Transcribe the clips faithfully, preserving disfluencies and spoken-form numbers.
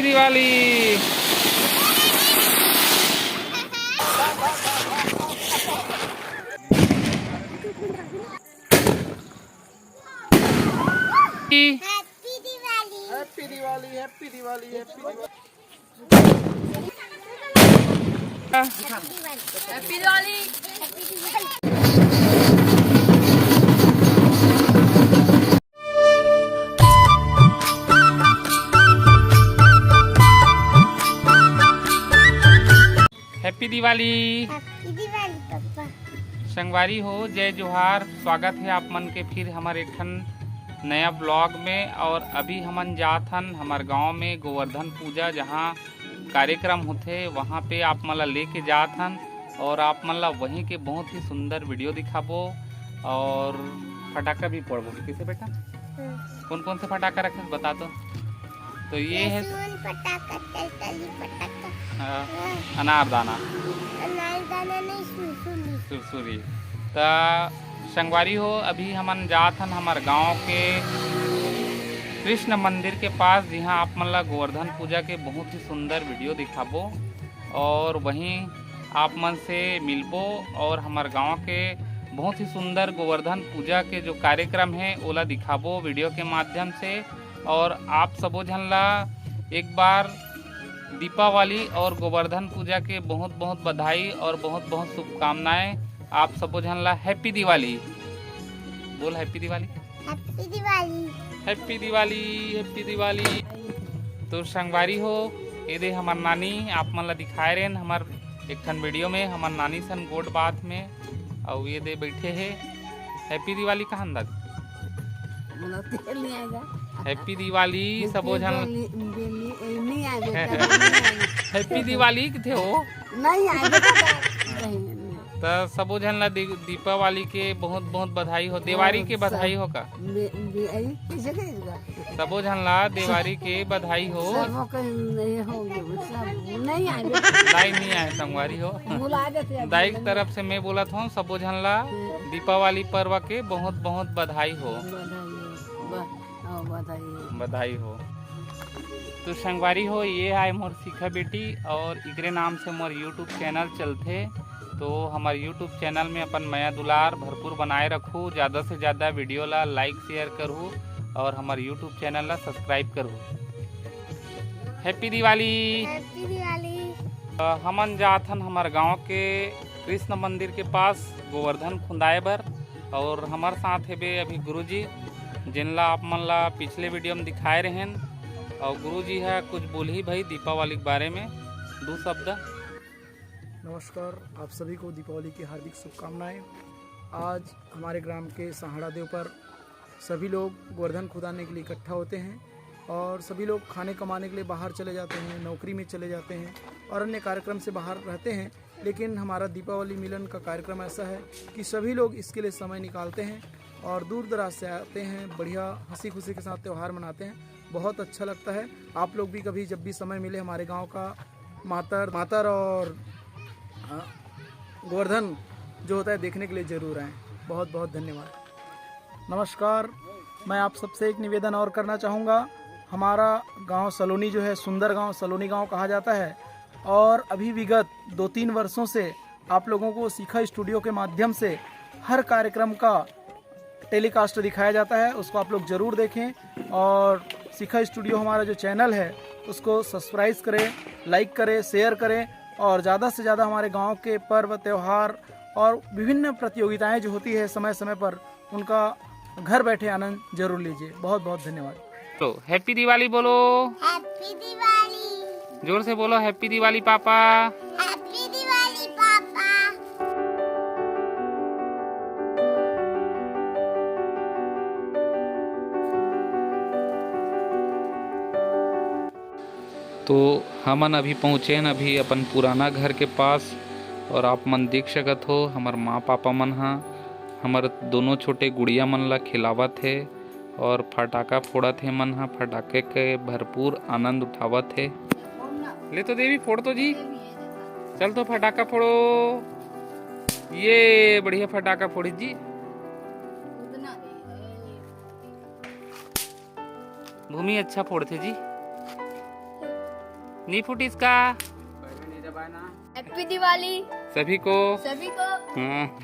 Diwali. Happy Diwali। Happy Diwali, Happy Diwali, Happy Diwali। Happy Diwali। Happy Diwali। Happy Diwali papa. संगवारी हो, जय जोहार। स्वागत है आप मन के फिर हमर एक ठन नया vlog में। और अभी हमन जात हन हमर गांव में गोवर्धन पूजा, जहां कार्यक्रम होथे, वहां पे आप मन ला लेके जात हन और आप मन ला वहीं के बहुत ही सुंदर video दिखाबो और फटाका भी फोड़बो। कैसे बेटा? हम्म। कौन कौन से फटाका रखे बता तो। तो ये है लहसुन पटाखा, तलतली पटाखा। हाँ, हाँ। अनारदाना। अनारदाना नहीं, सुरसुरी। सुरसुरी। त संगवारी हो, अभी हमन जात हन हमर गांव के कृष्ण मंदिर के पास, जिहां आप मन ला गोवर्धन पूजा के बहुत ही सुंदर video दिखाबो और वहीं आप मन से मिलबो और हमर गांव के बहुत ही सुंदर गोवर्धन पूजा के जो कार्यक्रम है, ओला दिखाबो video के माध्यम से। और आप सबो झन ला एक बार दीपावली और गोवर्धन पूजा के बहुत बहुत बधाई और बहुत बहुत शुभकामनाएं। आप सबो झन ला Happy Diwali। बोल Happy Diwali। Happy Diwali। Happy Diwali, Happy Diwali। तो संगवारी हो, ये दे हमर नानी, आप मन ला दिखाए रहेन हमर एक ठन video में, हमर नानी सन गोठ बात में, अउ ये दे बैठे हे। Happy Diwali कहन दादी। मोला तेल नहीं आएगा। Happy Diwali, ये सबो तेल झन। बेली, बेली, ए, नहीं आएगा, नहीं आएगा। Happy Diwali किथे हो? नहीं आएगा, नहीं, नहीं। त सबो झन ला दी-, दीपावली के बहुत बहुत बधाई हो। देवारी के बधाई हो का? बे-, बे-, आई, कैसे कहेगा? सबो झन ला देवारी के बधाई हो। सबो के नहीं होंगे, सब नहीं आए। दाई नहीं आए संगवारी हो। बुला देते हैं, दाई के तरफ से मैं बोलत हूँ, सबो झन ला हम्म। दीपावली पर्व के बहुत बहुत बधाई हो। बधाई हो। ब-, हाँ, बधाई हो। बधाई हो। तो संगवारी हो, ये आए मोर शिखा बेटी और इकरे नाम से मोर YouTube channel चलथे। तो हमर YouTube channel में अपन मया दुलार भरपूर बनाए रखू, ज़्यादा से ज़्यादा video ला like share करहू और हमर YouTube channel ला subscribe करहू। Happy Diwali। Happy Diwali। अ, हमन जात हन हमर गांव के कृष्ण मंदिर के पास गोवर्धन खुंदाए बर, और हमर साथ हेबे अभी गुरुजी, जिनला आप मन ला पिछले video में दिखाए रहेन, और गुरुजी ह कुछ बोलही भाई दीपावली के बारे में दू शब्द। नमस्कार, आप सभी को दीपावली की हार्दिक शुभकामनाएं। आज हमारे ग्राम के सहाड़ा देव पर सभी लोग गोवर्धन खुदाने के लिए इकट्ठा होते हैं और सभी लोग खाने कमाने के लिए बाहर चले जाते हैं, नौकरी में चले जाते हैं और अन्य कार्यक्रम से बाहर रहते हैं, लेकिन हमारा दीपावली मिलन का कार्यक्रम ऐसा है कि सभी लोग इसके लिए समय निकालते हैं और दूर दराज से आते हैं, बढ़िया हंसी खुशी के साथ त्यौहार मनाते हैं। बहुत अच्छा लगता है। आप लोग भी कभी जब भी समय मिले हमारे गांव का मातर, मातर और, अ, गोवर्धन जो होता है देखने के लिए जरूर आएं। बहुत बहुत धन्यवाद। नमस्कार, मैं आप सबसे एक निवेदन और करना चाहूँगा। हमारा गांव सलोनी जो है, सुंदर गांव, सलोनी गांव कहा जाता है, और अभी विगत दो तीन वर्षों से आप लोगों को शिखा स्टूडियो के माध्यम से हर कार्यक्रम का टेलीकास्ट दिखाया जाता है, उसको आप लोग ज़रूर देखें। और शिखा स्टूडियो हमारा जो चैनल है, उसको सब्सक्राइब करें, लाइक करें, शेयर करें, और ज़्यादा से ज़्यादा हमारे गांव के पर्व, त्यौहार और विभिन्न प्रतियोगिताएं जो होती है समय समय पर, उनका घर बैठे आनंद जरूर लीजिए। बहुत बहुत धन्यवाद। तो Happy Diwali बोलो। Happy Diwali। जोर से बोलो, Happy Diwali papa. Happy Diwali papa. तो हमन अभी पहुँचे हन अभी अपन पुराना घर के पास, और आप मन देख सकत हो, हमर माँ पापा मन ह हमर दोनों छोटे गुड़िया मन ला खिलावत हे और फटाका फोड़त हे। मन ह फटाके के भरपूर आनंद उठावत हे। ले तो देवी, फोड़ तो जी, चल तो फटाका फोड़ो। ये बढ़िया फटाका फोड़ी जी। भूमि अच्छा फोड़थे जी। नी फूटिस का? हैप्पी दिवाली सभी को। सभी को। हाँ।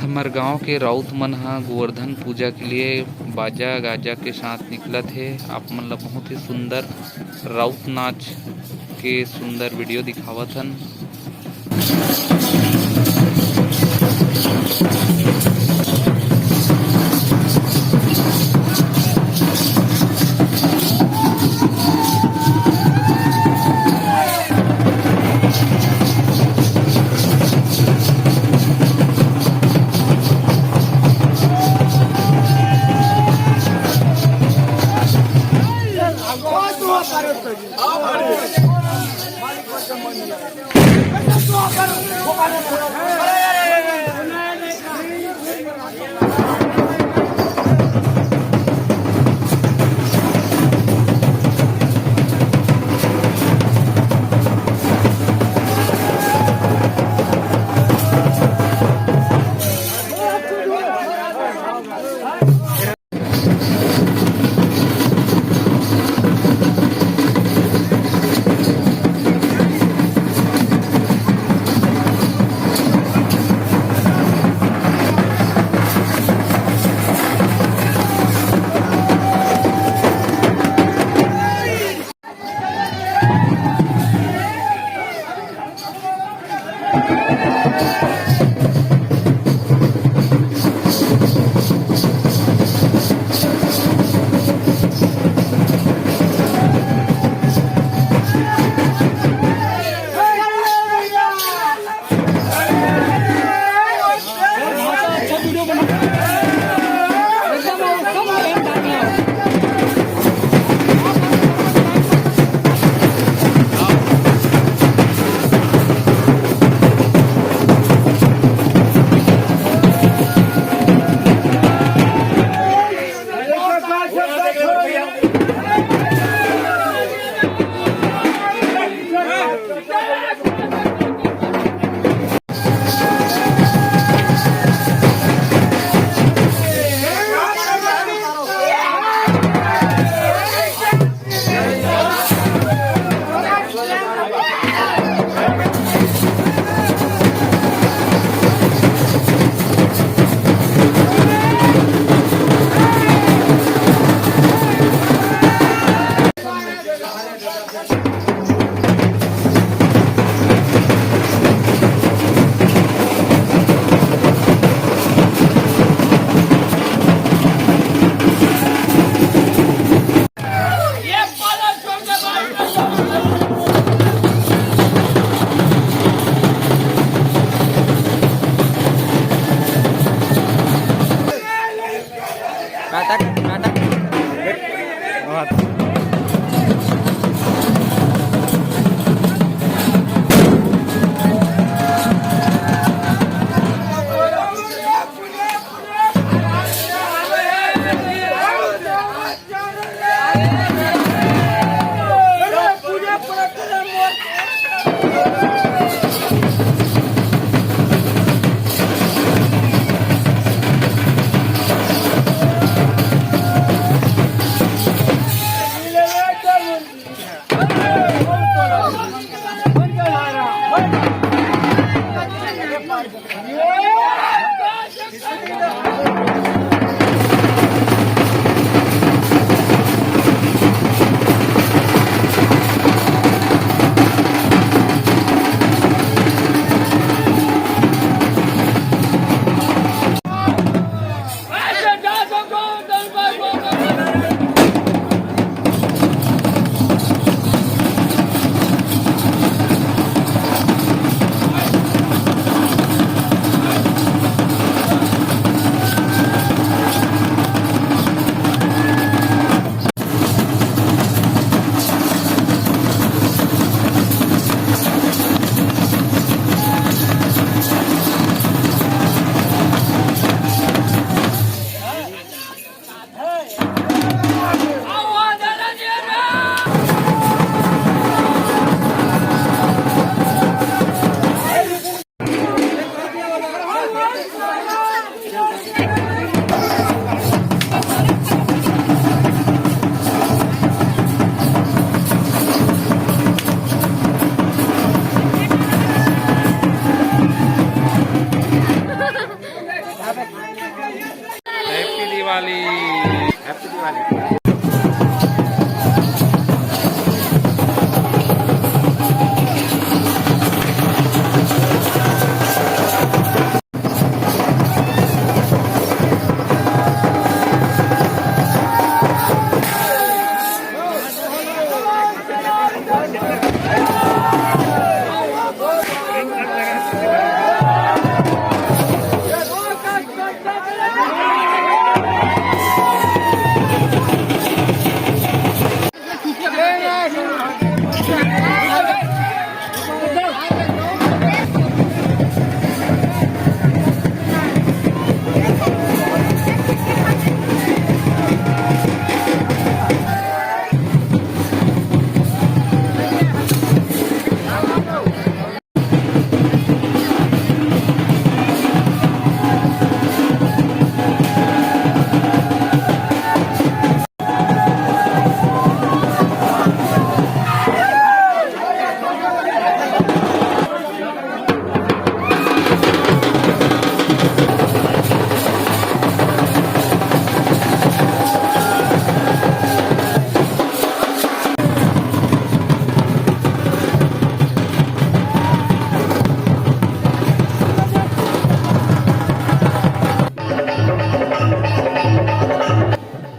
हमर गांव के राउत मन ह गोवर्धन पूजा के लिए बाजा गाजा के साथ निकलत हे। आप मन ला बहुत ही सुंदर राउत नाच के सुंदर वीडियो दिखावत हन। नाटक, नाटक। दिवाली।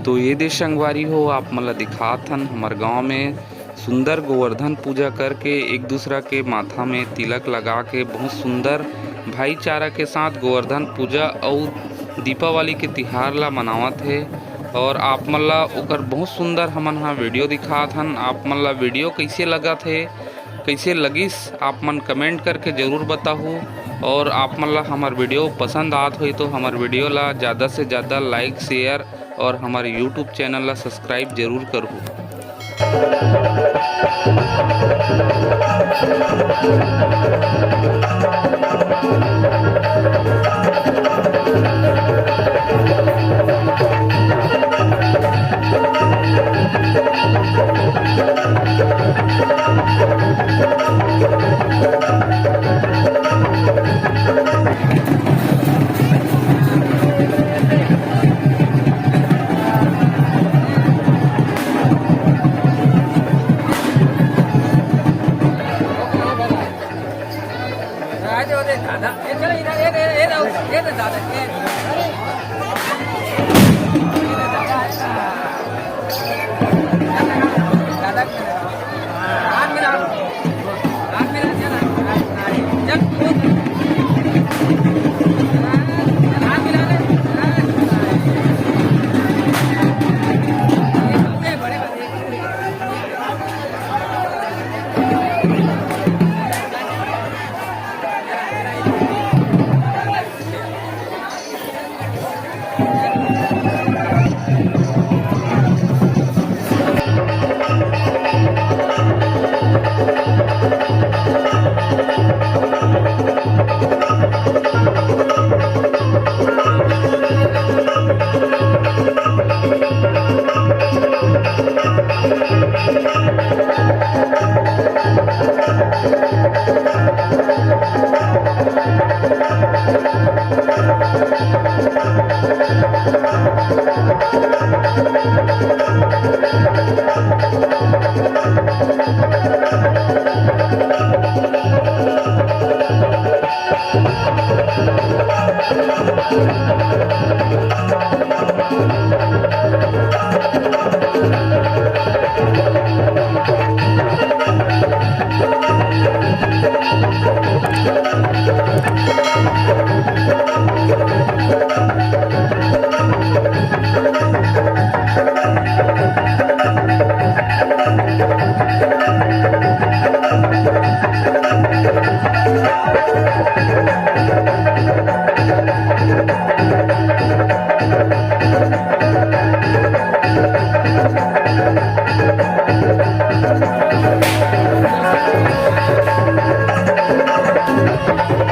तो ये दे संगवारी हो, आप मन ला दिखात हन हमर गांव में सुंदर गोवर्धन पूजा करके, एक दूसरा के माथा में तिलक लगा के, बहुत सुंदर भाईचारा के साथ गोवर्धन पूजा अउ दीपावली के तिहार ला मनावत हे। और आप मन ला ओकर बहुत सुंदर हमन हा वीडियो दिखात हन। आप मन ला वीडियो कैसे लगत हे, कैसे लगिस, आप मन कमेंट करके जरूर बताहू। और आप मन ला हमर वीडियो पसंद आत होई तो हमर वीडियो ला ज़्यादा से ज़्यादा लाइक, शेयर और हमर YouTube चैनल ला सब्सक्राइब जरूर करहू।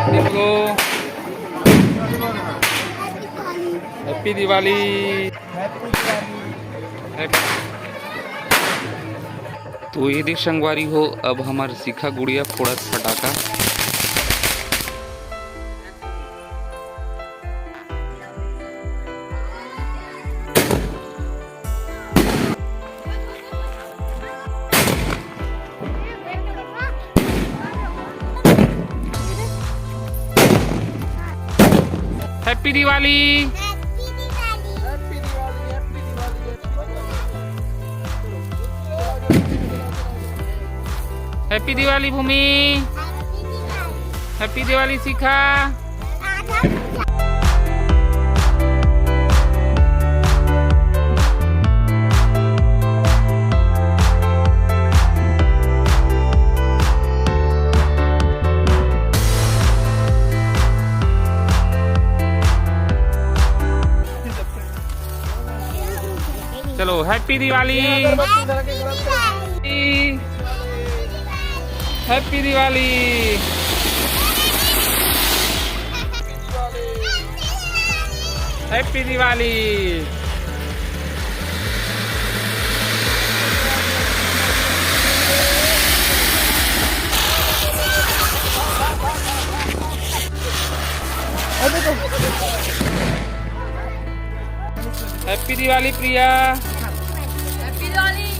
देखो, हैप्पी दिवाली। तो ये दे संगवारी हो, अब हमर शिखा गुड़िया फोड़त फटाका। Happy Diwali। Happy Diwali भूमि। Happy Diwali शिखा। चलो, Happy Diwali। Happy Diwali। Happy Diwali। Happy Diwali प्रिया। Happy Diwali।